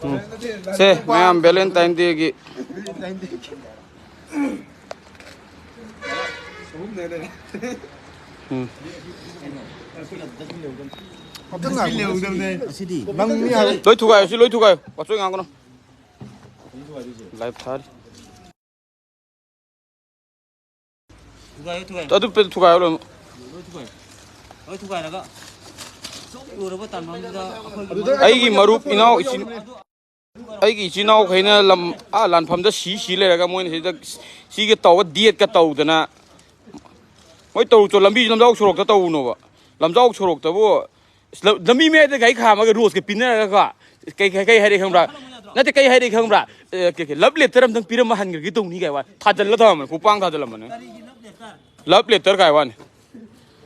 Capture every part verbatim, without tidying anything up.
ꯎꯝ꯫ ꯁꯦ, ꯃꯌꯥꯝ Valentine Day ꯒꯤ꯫ ꯎꯝ꯫ ꯉꯥꯛꯇꯪ ꯉꯥꯏꯈꯣ꯫ ꯅꯪ ꯃꯤ ꯍꯥꯏꯔꯣ꯫ ꯂꯣꯏ ꯊꯨꯒꯥꯏꯌꯨ, ꯁꯤ ꯂꯣꯏ ꯊꯨꯒꯥꯏꯌꯨ꯫ ꯋꯥꯆꯣꯏ ꯉꯥꯡꯒꯅꯨ꯫ Live ꯊꯥꯔꯤ꯫ ꯊꯨꯒꯥꯏꯌꯨ, ꯊꯨꯒꯥꯏꯌꯨ꯫ ꯑꯗꯨ ꯄꯦ-, ꯊꯨꯒꯥꯏꯌꯨ ꯂꯣꯏꯅꯃꯛ꯫ ꯂꯣꯏ ꯊꯨꯒꯥꯏꯌꯨ꯫ ꯂꯣꯏ ꯊꯨꯒꯥꯏꯔꯒ ꯆꯨꯝ ꯂꯣꯏꯔꯕ ꯇꯥꯟꯐꯝꯁꯤꯗ ꯑꯩꯈꯣꯏꯒꯤ ꯑꯩꯒꯤ ꯃꯔꯨꯞ ꯏꯅꯥꯎ ꯏꯆꯤꯟ-, ꯑꯩꯒꯤ ꯏꯆꯤꯟ ꯏꯅꯥꯎꯈꯩꯅ ꯂꯝ, ꯑꯥ, ꯂꯥꯟꯐꯝꯗ ꯁꯤ ꯁꯤ ꯂꯩꯔꯒ ꯃꯣꯏꯅ ꯁꯤꯗ ꯁꯤꯒ ꯇꯧꯔꯒ date ꯀ ꯇꯧꯗꯅ ꯃꯣꯏ ꯇꯧꯔꯨ ꯆꯣ, ꯂꯝꯕꯤ ꯂꯝꯖꯥꯎ ꯁꯣꯔꯣꯛꯇ ꯇꯧꯔꯨꯅꯣꯕ꯫ ꯂꯝꯖꯥꯎ ꯁꯣꯔꯣꯛꯇꯕꯨ ꯂ-, ꯂꯝꯕꯤ ꯃꯌꯥꯏꯗ ꯒꯥꯔꯤ ꯈꯥꯝꯃꯒ rose ꯀ ꯄꯤꯅꯔꯒ ꯀꯩ, ꯀꯩ, ꯀꯩ ꯍꯥꯏꯔꯛꯏ ꯈꯪꯕ꯭ꯔꯥ? ꯅꯠꯇꯦ, ꯀꯩ ꯍꯥꯏꯔꯛꯏ ꯈꯪꯕ꯭ꯔꯥ? ꯑꯦ, ꯀꯩ, ꯀꯩ, love letter ꯑꯝꯇꯪ ꯄꯤꯔꯝꯃ ꯍꯟꯈ꯭ꯔꯒꯦ ꯇꯧꯅꯤ ꯀꯥꯏ ꯋꯥ ꯊꯥꯖꯜꯂ ꯊꯝꯃꯝꯕꯅꯤ, ꯈꯨꯄꯥꯡ ꯊꯥꯖꯜꯂꯝꯕꯅꯤ꯫ Love letter ꯀꯥꯏ ꯋꯥꯅꯤ꯫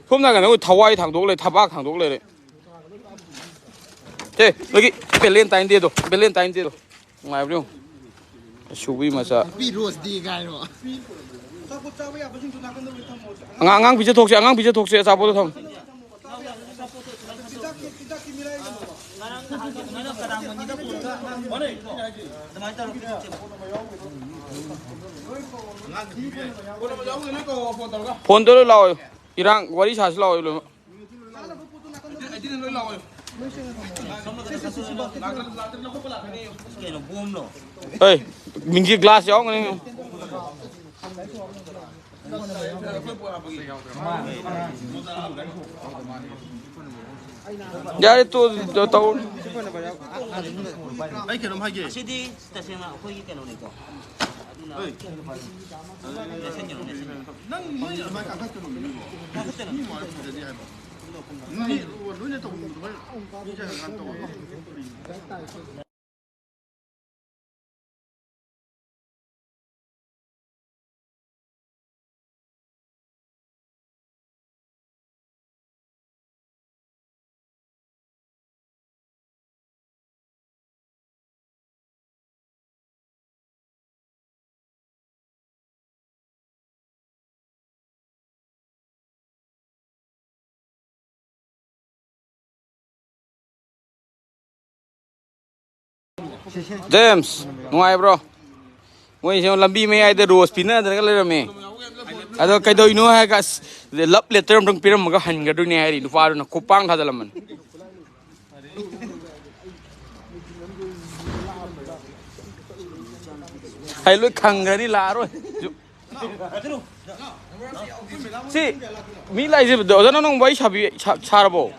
ꯁꯣꯝ ꯅꯥꯀꯟꯗ ꯑꯩꯈꯣꯏ ꯊꯋꯥꯏ ꯊꯥꯡꯗꯣꯛ ꯂꯩ, ꯊꯕꯥꯛ ꯊꯥꯡꯗꯣꯛ ꯂꯩꯔꯦ꯫ ꯁꯦ, ꯑꯩꯈꯣꯏꯒꯤ Valentine Day ꯗꯣ, Valentine Day ꯗꯣ꯫ ꯅꯨꯡꯉꯥꯏꯕ꯭ꯔꯥ ꯌꯦꯡꯉꯨ꯫ ꯁꯨꯕꯤ ꯃꯆꯥ꯫ Happy Rose Day ꯀꯥꯏꯅꯣ꯫ ꯑꯉꯥꯡ, ꯑꯉꯥꯡ ꯄꯤꯖꯊꯣꯛꯁꯦ, ꯑꯉꯥꯡ ꯄꯤꯖꯊꯣꯛꯁꯦ, ꯑꯆꯥꯄꯣꯠꯇꯣ ꯊꯝꯃꯣ꯫ ꯐꯣꯟꯗ ꯂꯣꯏ ꯂꯥꯛꯑꯣ꯫ ꯏꯔꯥꯡ ꯋꯥꯔꯤ ꯁꯥꯁꯤ ꯂꯥꯛꯑꯣ ꯂꯣꯏꯅꯃꯛ꯫ ꯀꯩꯅꯣ, ꯕꯣꯝꯂꯣ? ꯑꯩ ꯃꯤꯡꯁꯤ glass ꯌꯥꯎꯔꯝꯒꯅꯤ꯫ ꯌꯥꯔꯦ, ꯇꯣ, ꯇꯣ, ꯇꯧ꯫ ꯑꯩ ꯀꯩꯅꯣꯝ ꯍꯥꯏꯒꯦ꯫ ꯁꯤꯗꯤ ꯇꯁꯦꯡꯅ ꯑꯩꯈꯣꯏꯒꯤ ꯀꯩꯅꯣꯅꯤꯀꯣ꯫ ꯑꯗꯨꯅ ꯅꯪ ꯅꯣꯏ ꯑꯗꯨꯃꯥꯏꯅ ꯀꯥꯈꯠꯀꯅꯣ, ꯃꯤꯕꯣ꯫ ꯃꯤ ꯃꯥꯅ ꯐꯖꯗꯦ ꯍꯥꯏꯕ꯫ ꯃꯤ ꯂꯣꯏꯅ ꯇꯧꯅꯤꯡꯕꯗꯣ ꯍꯣꯏ꯫ ꯃꯤ ꯖꯒꯥ ꯉꯥꯛ ꯇꯧꯔꯒ꯫ ꯖꯦꯝꯁ, ꯅꯨꯡꯉꯥꯏꯕ꯭ꯔꯣ? ꯃꯣꯏꯁꯦ ꯂꯝꯕꯤ ꯃꯌꯥꯏꯗ ꯔꯣꯁ ꯄꯤꯅꯗꯅꯒ ꯂꯩꯔꯝꯃꯦ꯫ ꯑꯗꯣ ꯀꯩꯗꯧꯅꯣ ꯍꯥꯏꯔꯒ, ꯑꯁ, ꯂꯞ ꯂꯦꯇꯔ ꯑꯝꯇꯪ ꯄꯤꯔꯝꯃꯒ ꯍꯟꯒꯗꯣꯏꯅꯦ ꯍꯥꯏꯔꯤ ꯅꯨꯄꯥꯗꯨꯅ ꯈꯨꯄꯥꯡ ꯊꯥꯖꯤꯜꯂꯝꯕꯅꯤ꯫ ꯑꯩ ꯂꯣꯏ ꯈꯪꯈ꯭ꯔꯅꯤ, ꯂꯥꯛꯑꯔꯣꯏ꯫ ꯁꯤ ꯃꯤ ꯂꯥꯛꯏꯁꯦ, ꯑꯣꯖꯥ, ꯅꯪ ꯋꯥꯔꯤ ꯁꯥꯕꯤ-, ꯁꯥ-, ꯁꯥꯔꯕꯣ?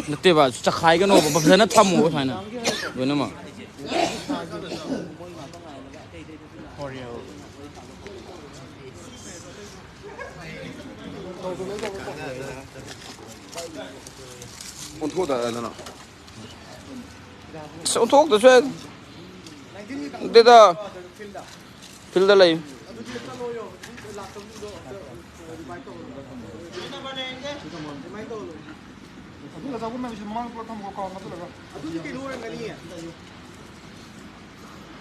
ꯅꯠꯇꯦꯕ, ꯆꯈꯥꯏꯒꯅꯣꯕ, ꯐꯖꯅ ꯊꯝꯃꯣꯕ ꯁꯨꯃꯥꯏꯅ ꯂꯣꯏꯅꯃꯛ꯫ ꯑꯣꯟꯊꯣꯛꯑꯗꯅ꯫ ꯑꯁ, ꯑꯣꯟꯊꯣꯛꯇꯁꯨ ꯌꯥꯏ꯫ ꯅꯠꯇꯦꯗ꯫ ꯐꯤꯜꯗ ꯂꯩ꯫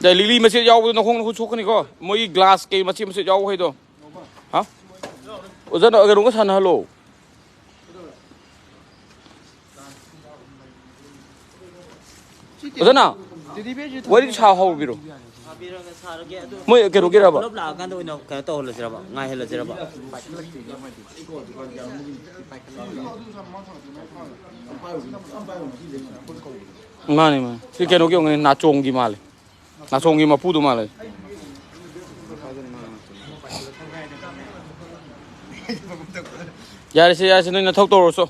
ꯂꯤꯛꯂꯤ ꯃꯆꯦꯠ ꯌꯥꯎꯕꯗꯣ ꯅꯈꯣꯡ ꯅꯈꯨꯠ ꯁꯣꯛꯀꯅꯤꯀꯣ꯫ ꯃꯣꯏꯒꯤ ꯒ꯭ꯂꯥꯁ ꯀꯩ ꯃꯆꯦꯠ ꯃꯆꯦꯠ ꯌꯥꯎꯕꯈꯩꯗꯣ꯫ ꯍꯥ? ꯑꯣꯖꯥꯅ ꯀꯩꯅꯣꯒ ꯁꯥꯟꯅꯍꯜꯂꯣ꯫ ꯑꯣꯖꯥꯅ ꯋꯥꯔꯤ ꯁꯥ ꯍꯧꯕꯤꯔꯣ꯫ ꯃꯣꯏ ꯀꯩꯅꯣꯒꯤꯔꯕ? ꯄꯨꯂꯞ ꯂꯥꯛꯑꯀꯥꯟꯗ ꯑꯣꯏꯅ ꯀꯩꯅꯣ ꯇꯧꯍꯜꯂꯁꯤꯔꯕ, ꯉꯥꯏꯍꯜꯂꯁꯤꯔꯕ? ꯃꯥꯅꯦ, ꯃꯥꯅꯦ꯫ ꯁꯤ ꯀꯩꯅꯣꯒꯤ ꯑꯣꯏꯔꯝꯒꯅꯤ, ꯅꯥꯆꯣꯡꯒꯤ ꯃꯥꯜꯂꯦ꯫ ꯅꯥꯆꯣꯡꯒꯤ ꯃꯄꯨꯗꯣ ꯃꯥꯜꯂꯦ꯫ ꯌꯥꯔꯦꯁꯦ, ꯌꯥꯔꯦꯁꯦ, ꯅꯣꯏ ꯅꯊꯧ ꯇꯧꯔꯨꯔꯣ ꯆꯣ꯫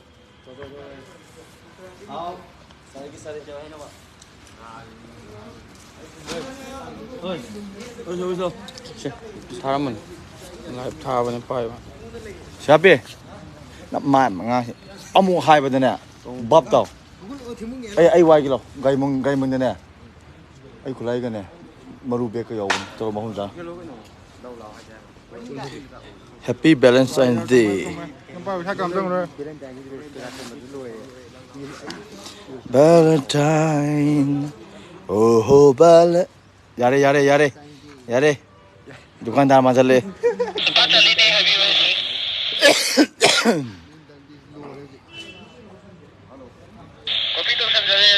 ꯁꯦ, ꯊꯥꯔꯝꯕꯅꯤ꯫ ꯂꯥꯏꯚ ꯊꯥꯕꯅꯤ ꯄꯥꯏꯕ꯫ ꯁꯤ ꯍꯥꯞꯄꯤ꯫ ꯅꯃꯥꯏ ꯃꯉꯥꯡꯁꯤ꯫ ꯑꯃꯨꯛ ꯍꯥꯏꯕꯗꯅꯦ, ꯚꯥꯞ ꯇꯥꯎ꯫ ꯑꯩ, ꯑꯩ ꯋꯥꯏꯒꯦ ꯂꯥꯎ꯫ ꯒꯥꯔꯤ ꯃꯪ-, ꯒꯥꯔꯤ ꯃꯪꯗꯅꯦ꯫ ꯑꯩ ꯈꯨꯠꯂꯥꯏꯒꯅꯦ, ꯃꯔꯨ ꯕꯦꯛꯀ ꯌꯥꯎꯕꯅꯦ꯫ ꯇꯧꯔꯣ ꯃꯐꯝ ꯆꯥꯅ꯫ Happy Valentine's Day꯫ ꯅꯨꯄꯥ ꯄꯩꯁꯥ ꯀꯌꯥꯝ ꯆꯪꯉꯨꯔꯦ? Valentine꯫ ꯑꯣꯍꯣ, ꯚꯦꯂꯦ-, ꯌꯥꯔꯦ, ꯌꯥꯔꯦ, ꯌꯥꯔꯦ, ꯌꯥꯔꯦ꯫ ꯗꯨꯀꯥꯟꯗꯥꯔ ꯃꯥꯟꯁꯤꯜꯂꯛꯑꯦ꯫ ꯂꯨꯄꯥ ꯆꯅꯤꯅꯦ ꯍꯥꯏꯕꯤꯌꯨ ꯍꯥꯏꯁꯦ꯫ ꯀꯣꯄꯤ ꯇꯧꯁꯟꯖꯔꯦ꯫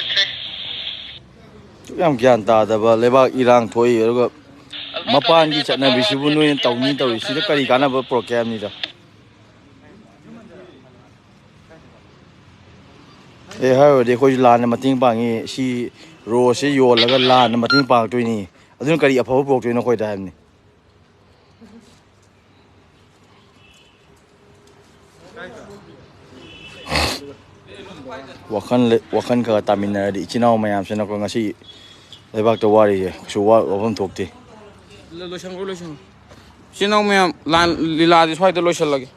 ꯌꯥꯝ ꯒ꯭ꯌꯥꯟ ꯇꯥꯗꯕ ꯂꯩꯕꯥꯛ ꯏꯔꯥꯡ ꯊꯣꯛꯏ, ꯑꯗꯨꯒ ꯃꯄꯥꯟꯒꯤ ꯆꯠꯅꯕꯤꯁꯤꯕꯨ ꯅꯣꯏꯅ ꯇꯧꯅꯤ ꯇꯧꯔꯤꯁꯤꯗ ꯀꯔꯤ ꯀꯥꯟꯅꯕ ꯄꯨꯔꯛꯀꯦ ꯍꯥꯏꯕꯅꯤꯗ꯫ ꯑꯦ, ꯍꯥꯏꯔꯨꯔꯗꯤ ꯑꯩꯈꯣꯏꯁꯨ ꯂꯥꯟꯅ ꯃꯇꯦꯡ ꯄꯥꯡꯉꯤ꯫ ꯁꯤ ꯔꯣꯁꯁꯦ ꯌꯣꯜꯂꯒ ꯂꯥꯟꯅ ꯃꯇꯦꯡ ꯄꯥꯡꯉꯛꯇꯣꯏꯅꯤ꯫ ꯑꯗꯨꯅ ꯀꯔꯤ ꯑꯐꯕ ꯄꯨꯔꯛꯇꯣꯏꯅꯣ ꯑꯩꯈꯣꯏꯗ ꯍꯥꯏꯕꯅꯤ꯫ ꯋꯥꯈꯜ ꯂꯩ-, ꯋꯥꯈꯜ ꯈꯔ ꯇꯥꯃꯤꯟꯅꯔꯗꯤ ꯏꯆꯤꯟ ꯏꯅꯥꯎ ꯃꯌꯥꯝꯁꯤꯅꯀꯣ ꯉꯁꯤ ꯂꯩꯕꯥꯛꯇ ꯋꯥꯔꯤꯁꯦ ꯀꯩꯁꯨ ꯋꯥ-, ꯋꯥꯐꯝ ꯊꯣꯛꯇꯦ꯫ ꯂꯣꯏꯁꯟꯈ꯭ꯔꯣ, ꯂꯣꯏꯁꯟꯈ꯭ꯔꯣ꯫ ꯏꯆꯤꯟ ꯏꯅꯥꯎ ꯃꯌꯥꯝ, ꯂꯥꯟ ꯂꯤꯂꯥꯗꯤ ꯁ꯭ꯋꯥꯏꯗ ꯂꯣꯏꯁꯜꯂꯒꯦ꯫